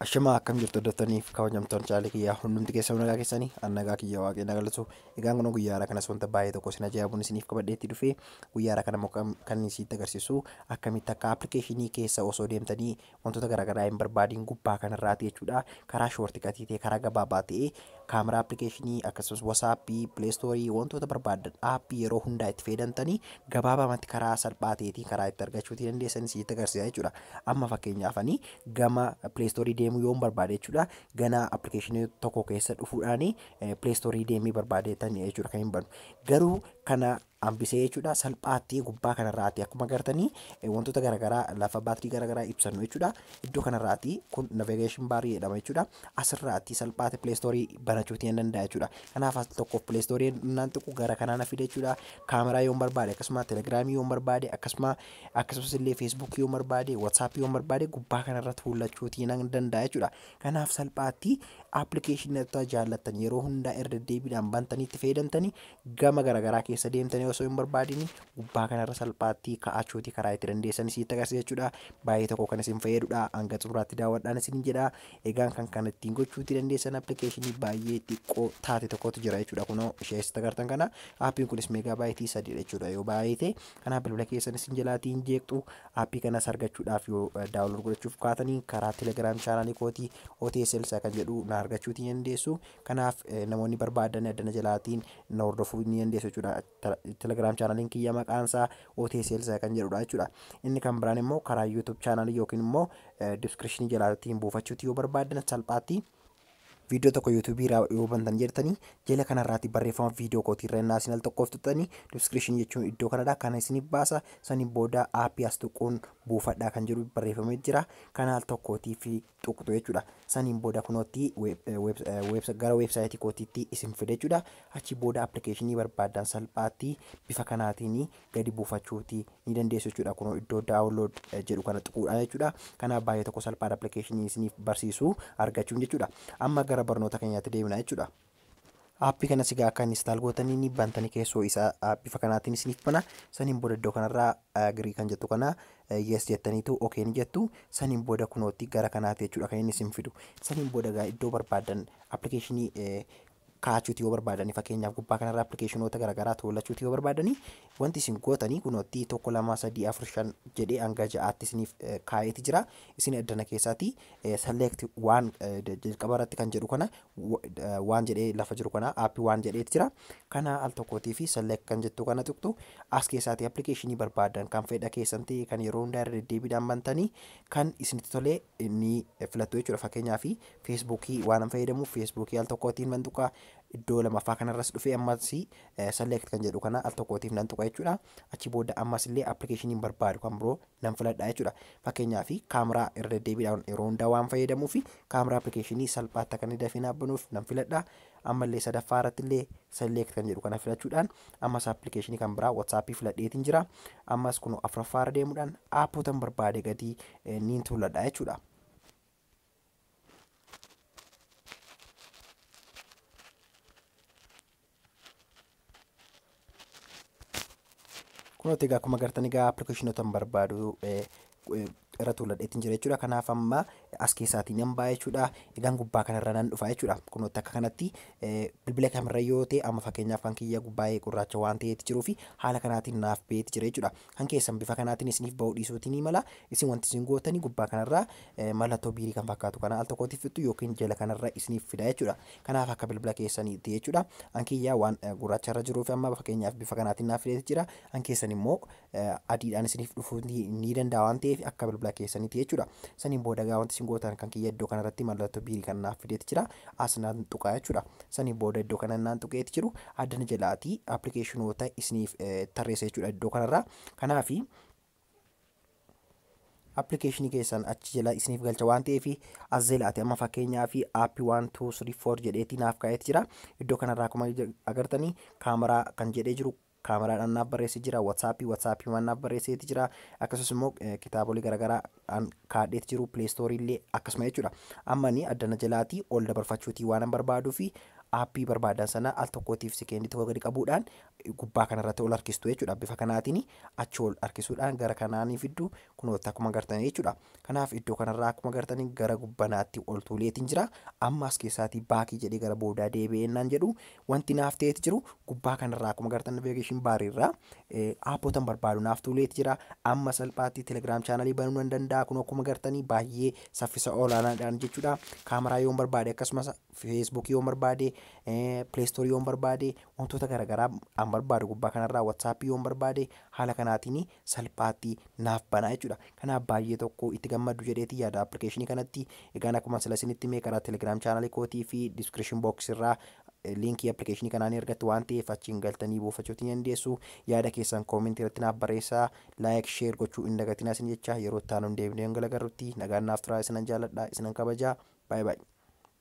Ashamaa akkam jirtu hordoftoonni fi kabajamtoonni channel kiyyaa hundumti keessan nagaa keessanii an nagaa kiyya waaqeen nagalatu. Egaan kun guyyaa haaraa kanas wanta baay'ee tokko isin ajaa'ibuun isiniif qabadheetti dhufee guyyaa haaraa kana immoo kan isinitti agarsiisu akkamitti akka appilikeeshinii keessa osoo deemtanii wantoota garaagaraa hin barbaadiin gubbaa kanarraati jechuudha. Karaa shortcutii ta'e karaa gabaabaa ta'e kaameraa appilikeeshinii akkasumas wasaappii, pileestoorii wantoota barbaadan aappii yeroo hundaa itti fayyadamtanii gabaabamatti karaa salphaa ta'eetiin karaa itti argachuutii dandeessan isinitti agarsiisa jechuudha. Amma fakkeenyaaf ani gama pileestoorii deemuu yoon barbaade jechuudha. Gana appilikeeshinii tokko keessa dhufuudhaan pileestoorii deemee barbaadeetan jechuudha kan hin banu. Garuu kana hambisee jechuudha salphaatti gubbaa kanarraati akkuma agartanii wantoota garaagaraa lafa baatirii garaagaraa ibsannu jechuudha. Iddoo kanarraati kun navigeeshin baarii jedhama jechuudha. Asirraatti salphaatti pileestoorii banachuutii hin danda'a jechuudha. Kanaaf as tokkoof pileestoorii naan tuqu gara kanaa na fide jechuudha. Kaameraa yoon barbaade akkasuma telegiraamii yoon barbaade akkasumas illee feesbuukii yoon barbaade watsaappii yoon barbaade gubbaa kanarratti fuullachuutii nan danda'a jechuudha. Kanaaf salphaatti appilikeeshinii jaallattan yeroo hundaa irra deddeebiidhaan bantanii itti fayyadamtanii gama garaagaraa keessa deemtanii osoo hin barbaadin gubbaa kanarra salphaatti kaa'achuutii karaa itti dandeessan isinitti agarsiisa jechuudha. Baay'ee tokko kan isin fayyadudha. Hanga xumuraatti daawwadhaan isin jedha. Egaan kan kana ittiin gochuutii dandeessan appilikeeshinii baay'ee xiqqoo taate tokkotu jira jechuudha. Kunoo ishee asitti agartan kana aappiin kunis meegaa baayitii sadiidha jechuudha. Yoo baay'ee ta'e kanaaf bilbila keessan isin jalaatii hin jeeqxu. Aappii kanas argachuudhaaf yoo daawunlood godhachuuf kaatanii karaa telegiraam chaanaalii kootii OTSL kan jedhu na argachuutii dandeessu. Kanaaf namoonni barbaadan addana jalaatiin na hordofuu ni dandeessu jechuudha. Telegiraam chaanaaliin kiyya maqaan isaa OTSL kan jedhudha jechuudha. Inni kan biraan immoo karaa YouTube chaanaalii yookiin immoo diskiripshinii jalaatiin buufachuuti yoo barbaadan salphaatti viidiyoo tokko yuutuubii irraa yoo bantan jettanii jala kanarraatti barreeffama viidiyoo kootii irra naasinaal tokkoof tuttanii diskiripshinii jechuun iddoo kanadha. Kana isiniif baasa. Saniin booda aappii as tuquun buufadhaa kan jedhu barreeffamee jira. Kanaal tokkootii fi tuqxu jechuudha. Saniin booda kunootti gara weebsaayitii kootiitti isin fide jechuudha. Achi booda appilikeeshinii barbaadan salphaatti bifa kanaatiin gadi buufachuuti ni dandeessu jechuudha. Kunoo iddoo daawunlood jedhu kana tuquudhaan jechuudha. Kanaaf baay'ee tokko salphaadha appilikeeshinii isiniif barsiisu argachuun jechuudha. Amma gara barnoota keenyaatti deemna jechuudha. Aappii kana sigaa akka instaal gootanii ni bantanii keessoo isaa bifa kanaatiin isiniif bana. Saniin booda iddoo kanarraa agree kan jettu kana yes jettaniitu okay ni jettu. Saniin booda kunootti gara kanaatti jechuudha kan inni isin fidu. Saniin booda iddoo barbaadan appilikeeshinii kaa'achuuti yoo barbaadanii fakkeenyaaf gubbaa kanarraa appilikeeshinoota garaagaraa to'achuuti yoo barbaadanii wanti isin gootanii kunootti 1 2 3 4 5 jedhee hanga 6tti isiniif kaa'eeti jira. Isin addana keessaati select waan jalqaba irratti kan jedhu kana waan jedhee lafa jiru kana aappii waan jedheeti jira. Kana al tokkootii fi select kan jettu kana tuqxu as keessaati appilikeeshinii barbaadan kan fedha keessan ta'e kan yeroo hundaa irra deddeebiidhaan bantanii kan isinitti tolee ni filattu jechuudha. Fakkeenyaaf feesbuukii waan fayyadamuuf feesbuukii al tokkootiin nan tuqa. Iddoo lamaffaa kanarras dhufee ammas select kan jedhu kana al tokkootiif nan tuqa jechuudha. Achi booda ammas illee appilikeeshiniin barbaadu kan biroo nan filadha jechuudha. Fakkeenyaaf kaameraa irra deddeebiidhaan yeroo hundaa waan fayyadamuuf kaameraa appilikeeshinii salphaatti akka inni dafee naaf banuuf nan filadha. Ammallee sadaffaa irratti illee select kan jedhu kana filachuudhaan ammas appilikeeshinii kan biraa watsaappii filadheetiin jira. Ammas kun afuraffaa irra deemuudhaan aappoota barbaade gadi niin tuuladha jechuudha. Kunooti egaa akkuma agartan egaa appilikeeshinoota barbaadu irra tuuladheetiin jira jechuudha. Kanaaf amma as keessaatiin nan ba'a jechuudha. Egaan gubbaa kanarra nan dhufa jechuudha. Kunooti akka kanatti bilbila kamirra yoo ta'e amma fakkeenyaaf kan kiyya gubbaa gurraacha waan ta'eeti jiruu fi haala kanaatiin naaf ba'eeti jira jechuudha. Kan keessan bifa kanaatiin isiniif ba'uu dhiisuutii ni mala. Isin wanti isin gootanii gubbaa kanarra mallattoo biirii kan fakkaatu kana al tokkootiif fixxu yookiin jala kanarra isiniif fida jechuudha. Kanaaf akka bilbila keessaniitti jechuudha. Kan kiyya waan gurraacha irra jiruuf amma fakkeenyaaf bifa kanaatiin naaf fideeti jira. Kan keessan immoo adiidhaan isiniif dhufuu ni danda'a waan ta'eef akka bilbila keessaniiti jechuudha. Saniin booda gaa wanti isin gootan kan kiyya iddoo kanarratti mallattoo biirii kan naaf fideeti jira. As naan tuqaa jechuudha. Saniin booda iddoo kana naan tuqeeti jiru addana jalaatii appilikeeshinoota isiniif tarreessa jechuudha iddoo kanarraa. Kanaafi appilikeeshinii keessan achi jala isiniif galcha waan ta'eef as jalaati amma fakkeenyaaf aappii 1 2 3 4 jedheetii naaf kaa'eeti jira. Iddoo kanarraa akkuma agartanii kaameraa kan jedhee jiru kaameraadhaan naaf barreessee jira. Watsaappii waan naaf barreesseeti jira. Akkasumas immoo kitaabolee garaagaraa kaadheeti jiru. Pileestoorii illee akkasuma jechuudha. Amma ni addana jalaatii ol dabarfachuutii waan barbaaduu fi aappii barbaadan sana al tokkootiif sekeendii tokko gadi qabuudhaan Gubbaa kanarratti ol harkistu jechuudha. Bifa kanaatiin achi ol harkisuudhaan gara kanaanii fiddu, kunootti akkuma agartan jechuudha. Kanaaf iddoo kanarraa akkuma agartanii gara gubbanaatti ol tuuleetiin jira. Amma as keessaatii back jedhee gara boodaa deebi'eennaan jedhu, wanti naaf ta'eeti jiru gubbaa kanarraa akkuma agartan navigation bariirraa appootan barbaadu naaf tuuleeti jira. Amma salphaatti Telegram channelii banuu nan danda'a. Kun akkuma agartanii baay'ee saffisa olaanaadhaan jechuudha. Kaameraa yoon barbaade, akkasumas Facebookii yoon barbaade, Play Storeii yoon barbaade, wantoota garaagaraa an barbaadu gubbaa kanarraa, WhatsAppii yoon barbaade, haala kanaatiin salphaatti naaf banaa jechuudha. Kanaaf baay'ee tokko itti gammadu jedheeti yaada applicationii kanatti. Egaan akkuma sila isinitti himee, karaa Telegram channelii kootii fi description box irraa linkii applicationii kanaa ni argattu waan ta'eef, achiin galtanii buufachuu ni dandeessu. Yaada keessan commentii irratti naaf barreessaa. Like, share gochuu hin dagatinaa isin jecha, yeroo itti aanu deebinee hanga agarrutti nagaan naaf turaa. Isinan jaalladha, isinan kabajaa. Baay'ee baay'ee.